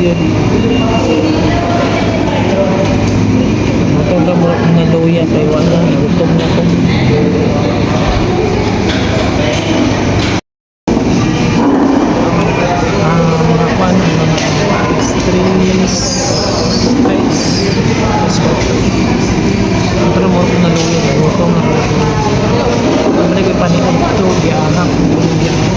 Yun. Gutom na mura kong naluya kay wala gutom na ko. Ah, mga kwan, mga stress, stress. Let's go. Pero mura kong naluya kay gutom na ko. Ang ko paniod to, gianak, gianak.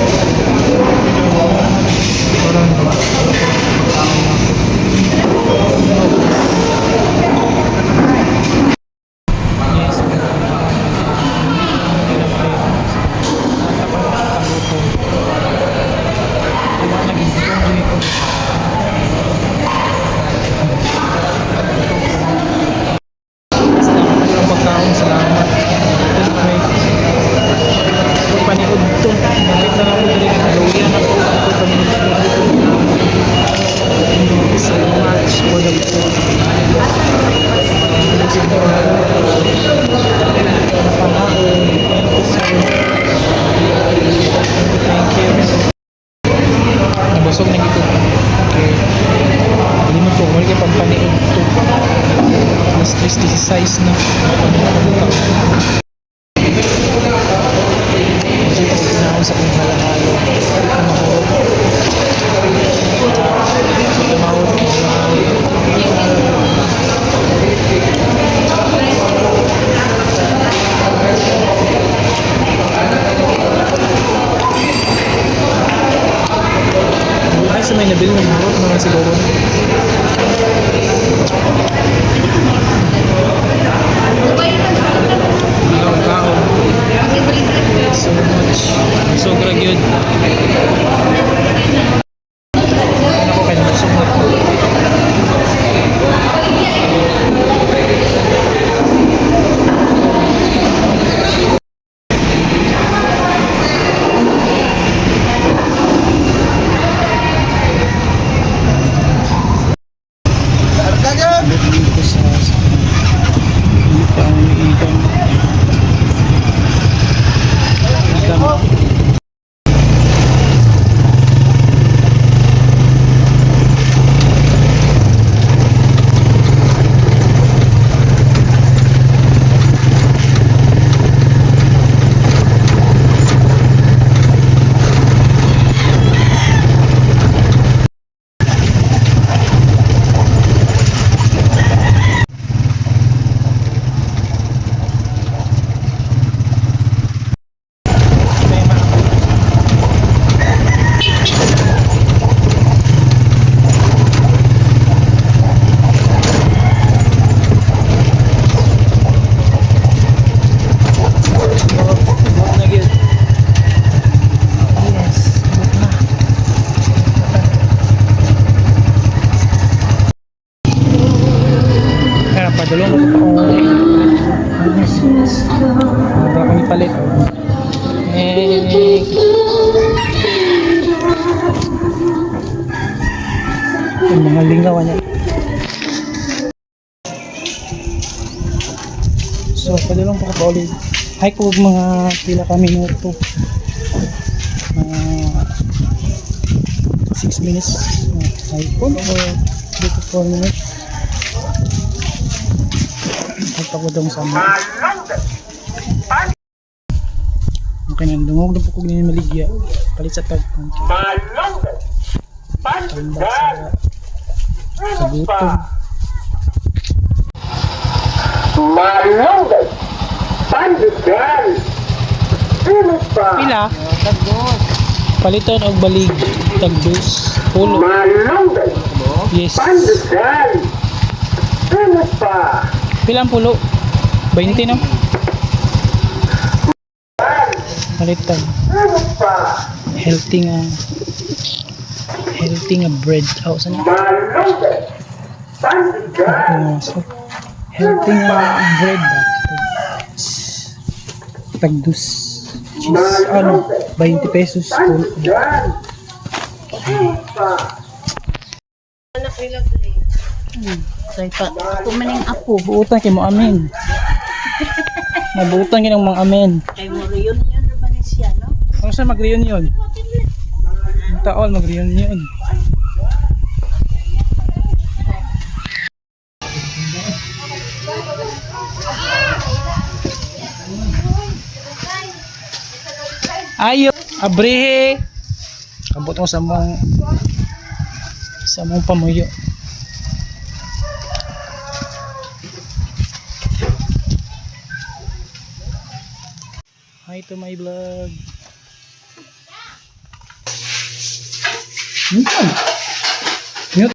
Parang wala ko pagkaon na ako. Yes. Pagkaon, salamat. Paniod to. Nakita na ko diri luya na ko. Ako paniod to. Thank you so much for the food. Thank you so Thank you. Nabusog na gito. Okay. Limot ko, wala kay pampaniod to. Alas 3:16 na. Medyo na sa kong halo-halo. Mahurot. Mahurot. Halo-halo. Ay, sa may nabil ng mahurot mga siguro. Ang kaon. So much. So grabe yun. Ako kay nabusog na ko. Dito sa dito ang ikan. Ikan. May mga Buot na gyud. Yes, buot na. Kaya padulong ko pa oh. Ano ko ni palit. Eh. Yung mga lingaw niya. So, padulong pa ko pa ulit. Hike ko mga pila ka minuto. Mga 6 minutes. Hike ko or 3 to 4 minutes. Hike ako dong sa mga. Okay na, dungog na po kong maligya. Palit sa tag. Tambak sa gutom. Malunggay, pandesal, sino pa? Pila? Paliton og balig tag dos pulo. Malunggay, Yes. pandesal, sino pa? Pila ang pulo? 20, no? Palitan. Sino pa? Healthy nga bread. Oh, saan na? Malunggay, pandesal, Oh, so, healthy nga bread ba? Tag dos. Cheese, ano, 20 pesos. Pulo. pandesal, sino pa? Say pa, kumaning apo. Buutan kay mo amin. Mabuutan kay ng mga amin. Kay mo reunion ra ba ni siya, no? Ano sa mag-reunion? Ang taon mag-reunion. Ayo, abrihe. Kabot mo sa mong pamuyo. Hi to my vlog.